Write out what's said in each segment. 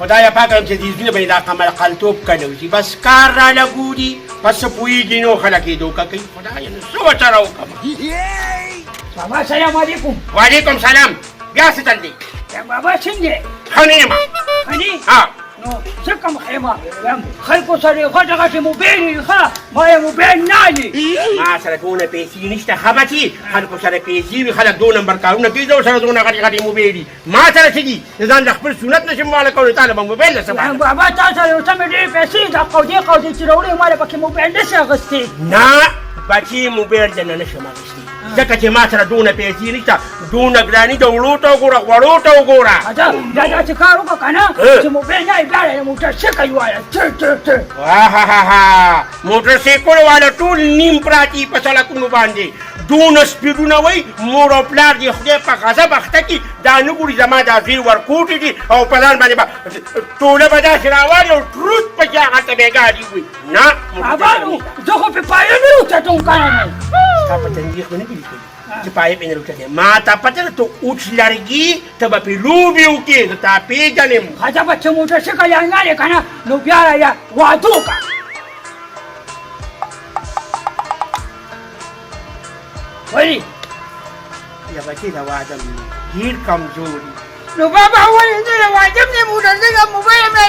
خدایه پاکه چې دې زړونه به یې دا قمرقلتوب کله وشي، بس کار راله ګوري، په څه پوهېږي نو خلک یې دوکه کوي. خدایه نو څه ورسره وکړم؟ بابا سلام علیکم. وعلیکم سلام. بیا څه چل دی؟ بابا څنګه؟ ښه نه یم. ښه نه؟ ها. نو څه کم ښه یم؟ خلکو سره غټه غټې موبایل وي، ښه ما یې موبایل نه علي. ما سره دونه پیسې نشته. ښه بچي، خلکو سره پیسې وي، خلک دوه نمبر کارونه کوي، زه سره دونه غټې غټې موبایل دي. ما سره څه دي؟ زه ځان له خپل سنت نشم واله کولی، تا له به موبایل له څه باله؟ بابا تا سره یو څه مې ډېرې پیسې دا قودې قودې چې راوړې، ما له پکې موبایل نه شي اخیستی. نه بچي، موبایل درنه نه شم اخیستی، ځکه چې ما سره دونه پیسې نشته. دونه ګراني د وړو ته وګوره، غوړو ته وګوره. دا دا داسې کار وکړه که نه چې موبایل نه بیا یې موټر سایکل واله ته ته ته. ها، موټر سایکل واله ټول نیم پراتی په سړکونو باندې، دونه سپیډونه وایي. مور او پلار دې خدای په غضب اخته کړي، دا نه ګوري زما دا زوی ورکوټي دي او په ځان باندې به ټوله به داسې راوالي او ټروت پکې هغلته بیا ګاډي وي. نه بابا نو زه خو پې پایه نه اوچتوم که نه. ستا په تندي خو نه دي لیکلي چې پایه پې نه اوچتې. ما ته پته ده ته اوچ لرګي ته به پې لوبې وکړې، زه تا پېژنم. ښځه به چې موټر سایکل یې نه که نه نو بیا یې واده وکړه. ولې؟ یا بچې د واده ډېر کمزوري. نو بابا ولې زه د واده مې موټر سایکل موبایل مې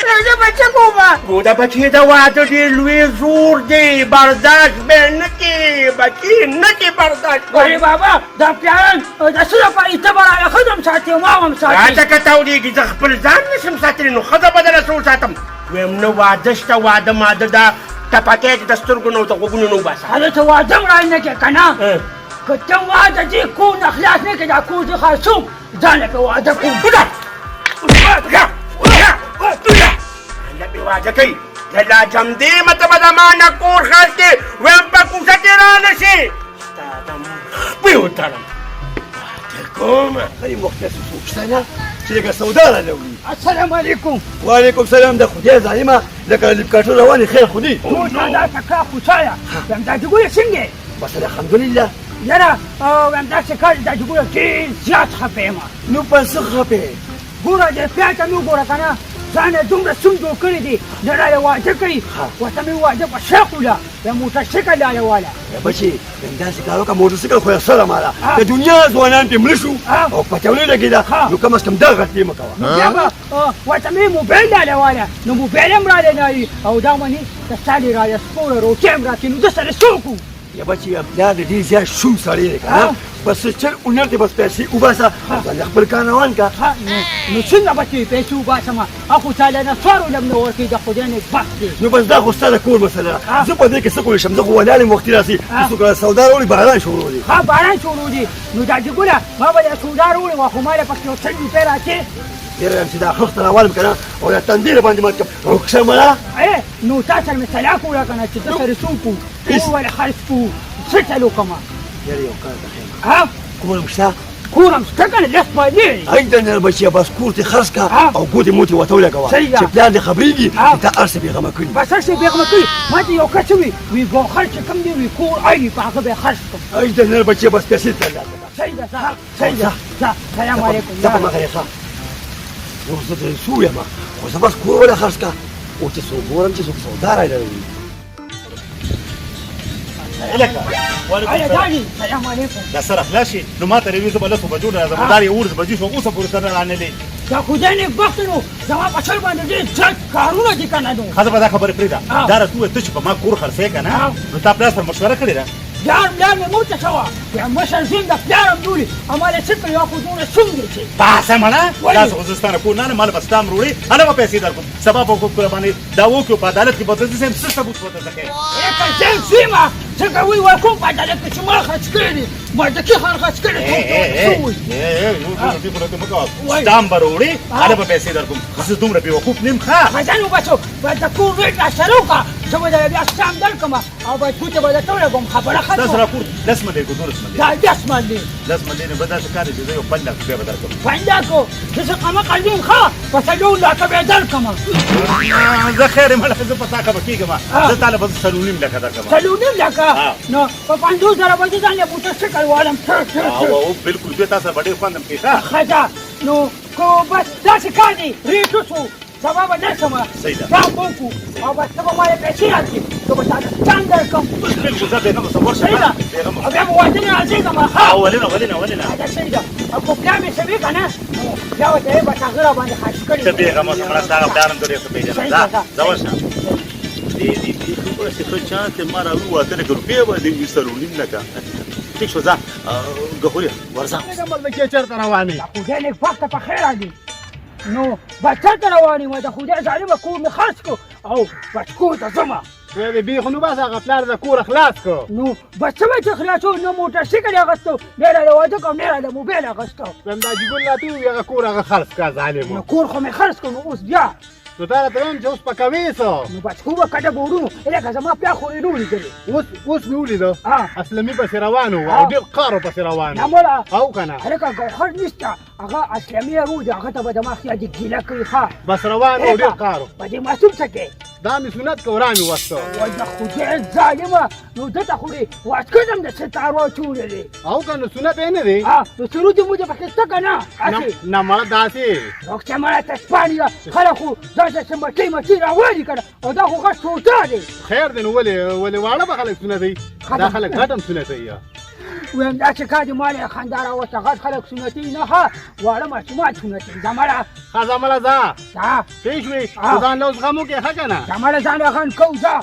نو زه به څه کوم؟ ګوره بچې، د واده ډېر لوی زور دی، برداشت به نه کې بچې، نه کې برداشت. ولې بابا؟ دا پلاران د څه لپاره؟ ته به راله ښځه هم ساتې، ما هم ساتې. راته که تاودېږي، زه خپل ځان نه شم ساتلی نو ښځه به درله څه وساتم؟ ویم نه واده شته، واده ماده دا ټپکی د سترګو نه د غوږونو نه وباسه. هلته ته واده هم را نه کې که نه، که ته واده دې کور نه خلاص نه کړې، دا کور زه خلاصوم، ځان له پې واده کوم. له پې واده کوي، زه لا جمدې یم، ته به زما نه کور خلاص کړې. ویم په کوڅه کې رانه شې، ستا د خپې وتړم، واده کوم. خیلی مختص څوک نه چې لکه سودا راله وړي. السلام علیکم. وعلیکم سلام. د خدای ظالمه لکه لپکاټو روانې، خیر خو دی؟ دا تکړه خوشاله وایم، دا جګوره څنګه؟ بس الحمدلله. یاره وایم داسې کار، دا جګوره ډېر زیات خفه یم. نو په څه خفه یې؟ ګوره دې پلار ته مې وګوره که نه، ځان یې دومره سوم جوړ کړی دی، نه راله واده کوي. ورته مې واده په ښه خوله د موټر سایکل لاله واله. بچې داسې کار وکړه، موټر سایکل خو یې سره ماله د دنیا ځوانان پرې مړه شو او پته ونه لګېده، نو کم از کم دا غلطي مه کوه. بیا به ورته مې موبایل لاله واله، نو موبایل هم راله نه او دا منې د سالې راله سپوره روټۍ هم راکړي، نو زه سره څوک وم؟ یا بچې پلار دې ډېر زیات شوم سړی دی که نه، بس چل هنر دی، بس پیسې وباسه ځان خپل کار روان کا. نو څنګه به چې پیسې وباسم؟ اخو چا له نسوارو لم نه ورکوي، د خدای نېکبخت دی. نو بس دا خو ستا د کور مسله ده، زه په دې کې څه کولی شم؟ زه خو ولاړ یم، وختي راسي څوک سودا راوړي، باران شروع دی. ها باران شروع دی، نو دا چې ګوره ما به دا سودا راوړې وه، خو ما له پکې یو سل روپۍ راکړې. یاره یم چې دا خښته راوالم که نه او دا تندې راباندې مات کړم او کښه مړه. نو تا سره مې سلا کوله که نه چې زه سره څوک وو، کور ولې خرڅ کړو، څه چل وکړم؟ یاره یو کار ته ښیم. ها کور هم شته؟ کور هم شته که نه، لس باندې. ای د نر بچیه، بس کور دې خرڅ کړه او ګوتې موتې ورته ولګوه چې پلار دې خبرېږي چې تا هر څه بېغمه کړي. بس هر څه بېغمه کړي. ما ته یو کس وي وي ګوهر چې کوم دی وي کور اړي، په هغه به یې خرڅ کړم. ای د نر بچیه، بس پیسې ترلاسه کړه. صحیح ده، صحیح ده. سلام علیکم. ځه په مخه یې ښه. نور زه ترې څه ووایم، خو زه بس کور وله خرڅ کړه اوس چې څوک ګورم چې څوک سودا راوړي. السلام علیکم. دا سره خلاص شي نو ما ته وی زه به لسو بجو راځم، دا یې 11 بجې شو، اوسه پورې ته نه رانلې. دا خدای نېکبخته نو زما په سر باندې ډېر زیات کارونه دي که نه. نو ښځه به دا خبرې پرېږده، دا راته ووایه ته چې په ما کور خرڅوې که نه، نو تا پلار سره مشوره کړې ده؟ پلار پلار مې مور ته څه وه، مشر زوی د پلار هم جوړي او ما له څه کړي، خو دومره سوم دی چې پاسه مړه. داسې خو زه ستا نه کور نه ما له به ستا هم وروړې، هله به پیسې درکړم، سبا به کور باندې دا وکړو، په عدالت کې به ته زه څه ثبوت ورته زه ښیم؟ که زه زوی ما ځکه وی ورکوم په عدالت کې چې ما خرڅ کړی دی، مردکي خان خرڅ کړی. ستا هم به راوړې، هله به پیسې درکړم، زه دومره بېوقوف نه یم. ښه ښه نو بس د کور ریټ راسره وکړه، زه به درله بیا ستا هم درکړم او باید ګوتې به درته ولګوم. خبره ختمه. تاسو را کور لس منډې کو دولس منډې؟ دا لس منډې، لس منډې. نو بس داسې کار دی چې زه یو 5 لک روپۍ به درکړم. 5 لکو زه څه قمقل یم؟ ښه په 4 لکه به یې درکړم. زه خیر یم، زه په تا خفه کېږم، زه تا له به 4.5 لکه درکړم. 4.5 لکه؟ نو په 50 زره به زه ځان له موټر سایکل والم. او بالکل، زه تا سره به ډېر خوند هم کوي. ښه ښه ده. نو کو بس داسې کار دی ریټ وشو سبا به درشم صحیح ده. دا به وکړو او بس ته به ماله پیسې راکړې زه به تا ته چنګ درکړم بالکل زه بېغمه شه ورشه صحیح ده بېغمه او بیا به واده نه راځېږم ښه ولې نه ولې نه ولې نه دا صحیح ده او که بیا مې سوي که نه نو بیا ورته یې بس هغه راباندې خرڅ کړي ته بېغمه شه مړه ستا هغه پلار هم ته ډېر ښه پېژنم صحیح ځه ده، ځه ورشه دې دې دې خو داسې ښه چانس دی ما راووته لکه روپۍ به دې وي څلور نیم لکه ټیک شو ځه ګهورې ورځه ملکې چېرته روان یې؟ د خدای نیکبخته په خیر راځي نو بس چېرته روان یم د خدای ظالمه کور مې خرڅ کړو او بس کور ته ځمه وی د بیخ نو بس هغه پلار د کوره خلاص کړ. نو بس څه وایي چې خلاصو نه موټرسایکل یې اخیستو نه راله واده کوم نه راله موبایل اخیستو. وایم دا جګول راته ووایي هغه کور هغه خرڅ کړه ظالمو. نو کور خو مې خرڅ کړ نو اوس بیا نو تا راته وایم چې اوس پکوې څه؟ نو بس خو به کډه به وړو لکه زما پلار خو یې نه ولیدلې. اوس اوس مې ولیده اسلمي پسې روان و او ډېر قارو پسې روان نه مړه او که نه هلکه ګوهر نشته هغه اسلمي ورور دی هغه ته به زما خیال دي ګیله کوي ښه بس روان و ډېر قارو. په دې ماشوم څه کوې؟ دا مې سنت که ورا مې وسته. وای د خدای ظالمه نو ده ته خو دې واسکټ هم د ستارو اچولی دی. او که نو سنت یې نه دی؟ نو سرود مو دې پکې شته که نه هسې؟ نه مړه داسې روغتیا مړه تسپانې ده خلک خو داسې څه مټۍ مټۍ راوړي که نه او دا خو غټ ټوټه دی. خیر دی نو ولې ولې واړه به خلک سنتوي دا خلک غټ هم سنتوي. وایم داسې کار دې ما له خندا راوسته غټ خلک سنتوي نه ښه واړه ماشومان سنتوي. ځه مړه ښه ځه مړه ځه ځه پوه شوې ځان له اوس غم وکړې ښه که نه؟ ځه مړه ځان له غم کوو ځه.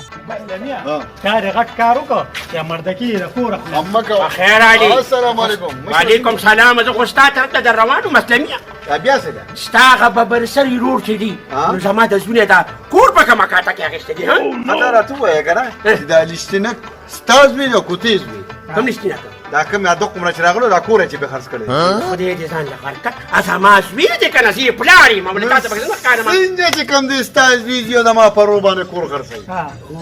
تا دې غټ کار وکړ چې مردکي یې د کوره خلاص. مه کوه. خیر علي. السلام علیکم. وعلیکم سلام. زه خو ستا طرف ته در روان وم اسلمیه. بیا څه ده؟ ستا هغه ببرسري ورور چې دی نو زما د زوی نه دا کور په کومه کاته کې اخیستی دی؟ ها ته راته ووایه که نه چې دا لشتینک ستا زوی دی که تې زوی؟ کوم لشتینک؟ دا کوم دا کومره چې راغلو دا کور یې چې پرې خرڅ کړی. خدای دې ځان له غرق کړه زما زوی دی که نه زه یې پلار یم او له تا څه پکې نه ښکارم. څنګه چې کوم دی ستا زوی دی او زما په ورور باندې کور خرڅوي؟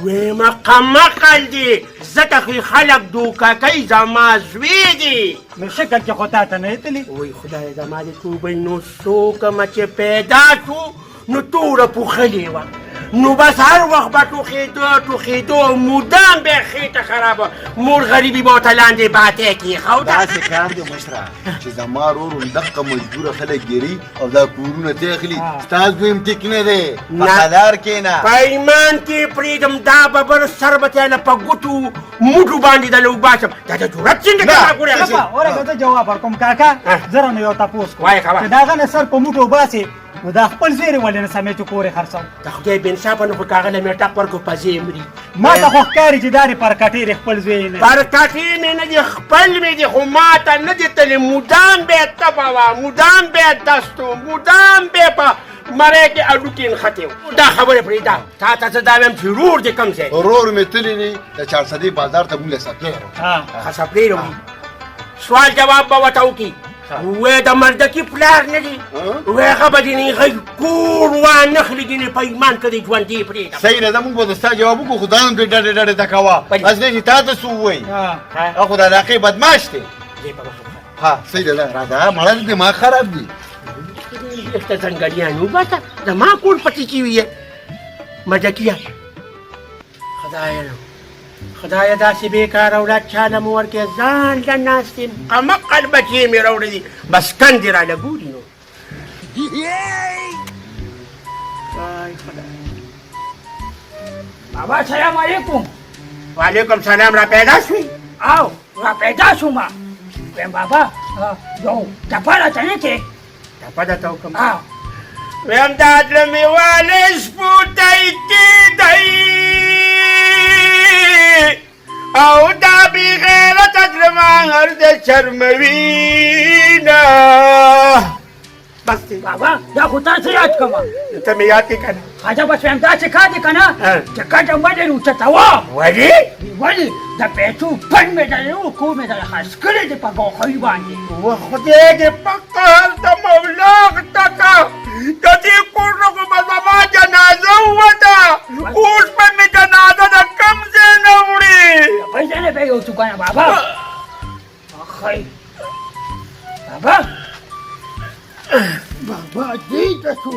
ویمه قمقل دی ځکه خو یې خلک دوکه کوي زما زوی دی. نو شکل کې خو تا ته نه تلي. وای خدای زما دې توبې نو څوک مه چې پیدا شو نو توره پوښلې وه نو بس هر وخت به ټوخېدو ټوخېدو او مدام به یې خېټه خرابه مور غریبي به ورته لاندې باتی کېښوده. داسې کار دی مشره چې زما ورور همدقه مجبوره خلک ګیري او دا کورونه ترې اخلي. ستا زوی هم ټیک نه دی په قلار کښېنه. په ایمان کې پرېږدم دا ببر سر به ترې په ګوتو موټو باندې د وباسم. دا د جرأت څنګه کار ګورې؟ ورکه زه جواب ورکوم کاکا زه نو یو تپوس کوم چې د هغه نه سر په موټو وباسې نو دا خپل زوی یې ولې نه سمې چې کور یې خرڅوم؟ د خدای بې انصافه نو خو که هغه له مې ټق ورکړو په زه یې مري. ما ته خو ښکاري چې دا دې پر کټې دی خپل زوی یې نه. پر کټې مې نه دی خپل مې دی خو ما ته نه دی تللی. مدام به یې تبه وه مدام به یې دست و مدام به یې په مرۍ کې هډوکي نښتې و. دا خبرې پرېږده تا ته زه دا وایم چې ورور دې کوم ځای دی؟ ورور مې تللی دی د چارسدې بازار ته مونږ له سپلی راوړي. ښه سپلی راوړي سوال جواب به ورته وکړي. وی د مردکي پلار نه دی وی هغه به دې نېغی کور وانخلي ګینې په ایمان که دې ژوندی پرېږدم. صحیح ده موږ به د ستا جواب وکړو خو دا هم پرې ډډې ډډې ته کوه هسې نه چې تا ته څه ووایي هغه خو د علاقې بدماش دی. ها صحیح ده راځه مړه دې دماغ خراب دی. بېرته ځنګلیان وباسه زما کور پکې کې وي مردکیه. خدایه خدایه داسې بېکاره اولاد چا له مو ورکړې ځان له ناست یم قمقل بچې مې راوړي دي بس کندې راله ګوري نو. بابا سلام علیکم. وعلیکم سلام. را پیدا شوې؟ او را پیدا شوم. وایم بابا یو ټپه راته نه کې؟ ټپه درته وکړم؟ وایم دا زړه مې والې سپوتی کېدی او دا بېغیرته زړه ما هر د شرموي نه. بس دی بابا دا خو تاسو یاد کړم. ته مې یاد کړې که نه؟ ښځه بس وایم داسې کار دی که نه چې کډه مډه یې اوچتوه. ولې؟ ولې د پیسو پنډ مې درلې و کور مې درله خرڅ کړی دی په ګوښۍ باندې. و خدای دې په قهر د مولا اخته کړه د دې کور نه خو به زما جنازه ووته اوس به مې جنازه د کوم ځای نه وړي؟ د بل ځای نه به یې یوسو که نه بابا. اخی بابا بابا دې ته څو